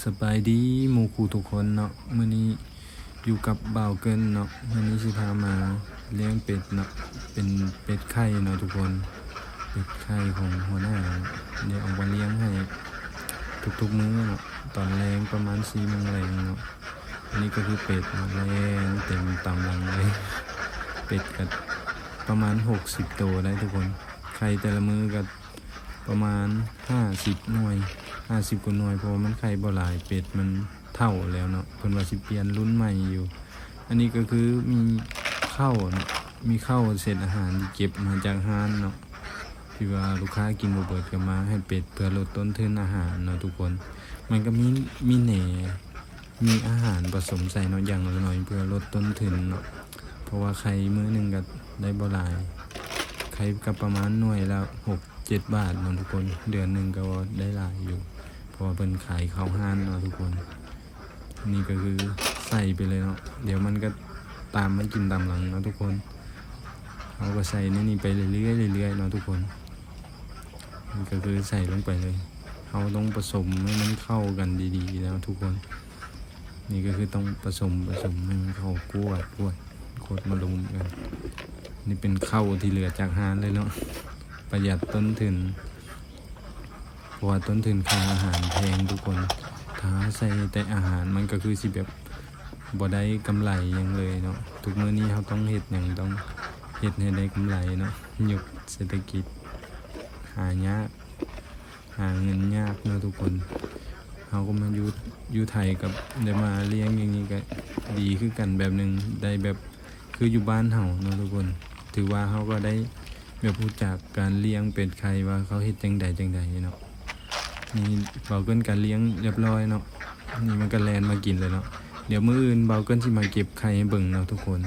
ສະບາຍດີໝູ່ຄູ່ທຸກຄົນເນາະ, ມື້ນີ້ຢູ່ກັບບ່າວເກີນເນາະ. ມື້ນີ້ຊິພາມາລ້ຽງເປັດເນາະ, ເປັນເປັດໄຂ່ເນາະທຸກຄົນ, ເປັດໄຂ່ຂອງຫົວໜ້າເນາະ. ດຽວເອົາມາລ້ຽງໃຫ້ທຸກໆມື້ເນາະ, ຕອນແລງປະມານສີ່ໂມງແລງເນາະ. ອັນນີ້ກໍຄືເປັດເນາະ, ແລ່ນເຕັມຕາມຫຼັງເລີຍ. ເປັດກໍປະມານຫົກສິບໂຕໄດ້ທຸກຄົນ. ໄຂ່ແຕ່ລະມື້ກໍປະມານຫ້າສິບໜ່ວຍ, ຫ້າສິບກວ່າໜ່ວຍ, ເພາະວ່າມັນໄຂ່ບໍ່ຫຼາຍ, ເປັດມັນເຖົ້າແລ້ວເນາະ. ເພິ່ນວ່າຊິປ່ຽນລຸ້ນໃໝ່ຢູ່. ອັນນີ້ກໍຄືມີເຂົ້າເນາະ, ມີເຂົ້າເສດອາຫານທີ່ເກັບມາຈາກຮ້ານເນາະ, ທີ່ວ່າລູກຄ້າກິນບໍ່ເບິດກໍມາໃຫ້ເປັດ ເພື່ອລົດຕົ້ນທຶນອາຫານເນາະທຸກຄົນ. ມັນກໍມີ ມີແໜ ມີອາຫານປະສົມໃສ່ເນາະ, ຢ່າງລະໜ້ອຍເພື່ອລົດຕົ້ນທຶນເນາະ, ເພາະວ່າໄຂ່ມື້ໜຶ່ງກໍໄດ້ບໍ່ຫຼາຍ, ໄຂ່ກໍປະມານໜ່ວຍລະຫົກເຈັດບາດເນາະທຸກຄົນ. ເດືອນໜຶ່ງກໍໄດ້ຫຼາຍຢູ່ ເພາະວ່າເພິ່ນຂາຍເຂົ້າຮ້ານເນາະທຸກຄົນ. ນີ້ກໍຄືໃສ່ໄປເລີຍເນາະ, ດຽວມັນກໍຕາມມາກິນຕາມຫຼັງເນາະທຸກຄົນ. ເຮົາກໍໃສ່ໃນນີ້ໄປເລື້ອຍໆ ເລື້ອຍໆເນາະທຸກຄົນ. ນີ້ກໍຄືໃສ່ລົງໄປເລີຍ, ເຮົາຕ້ອງປະສົມໃຫ້ມັນເຂົ້າກັນດີໆເນາະທຸກຄົນ. ນີ້ກໍຄືຕ້ອງປະສົມ ປະສົມໃຫ້ມັນເຂົ້າ ກວດ ກວດ ກວດມາລົມກັນ. ນີ້ເປັນເຂົ້າທີ່ເຫຼືອຈາກຮ້ານເລີຍເນາະ, ປະຢັດຕົ້ນທຶນ ເພາະວ່າຕົ້ນທຶນຄ່າອາຫານແພງທຸກຄົນ. ຖ້າເຮົາໃສ່ແຕ່ອາຫານ ມັນກໍຄືຊິແບບບໍ່ໄດ້ກຳໄລຫຍັງເລີຍເນາະ. ທຸກມື້ນີ້ເຮົາຕ້ອງເຮັດຫຍັງ ຕ້ອງເຮັດໃຫ້ໄດ້ກຳໄລເນາະ, ຍຸກເສດຖະກິດຫາຍາກ ຫາເງິນຍາກເນາະທຸກຄົນ. ເຮົາກໍມາຢູ່ ຢູ່ໄທກໍໄດ້ມາລ້ຽງຢ່າງນີ້ກໍດີຄືກັນແບບໜຶ່ງ, ໄດ້ແບບຄືຢູ່ບ້ານເຮົາເນາະທຸກຄົນ. ຖືວ່າເຮົາກໍໄດ້ແບບຮູ້ຈັກການລ້ຽງເປັດໄຂ່ວ່າເຂົາເຮັດຈັ່ງໃດຈັ່ງໃດເນາະ. ນີ້ບ່າວເກີນກໍລ້ຽງຮຽບຮ້ອຍເນາະ, ນີ້ມັນກໍແລ່ນມາກິນເລີຍເນາະ. ດຽວມື້ອື່ນບ່າວເກີນຊິມາເກັບໄຂ່ໃຫ້ເບິ່ງເນາະທຸກຄົນ.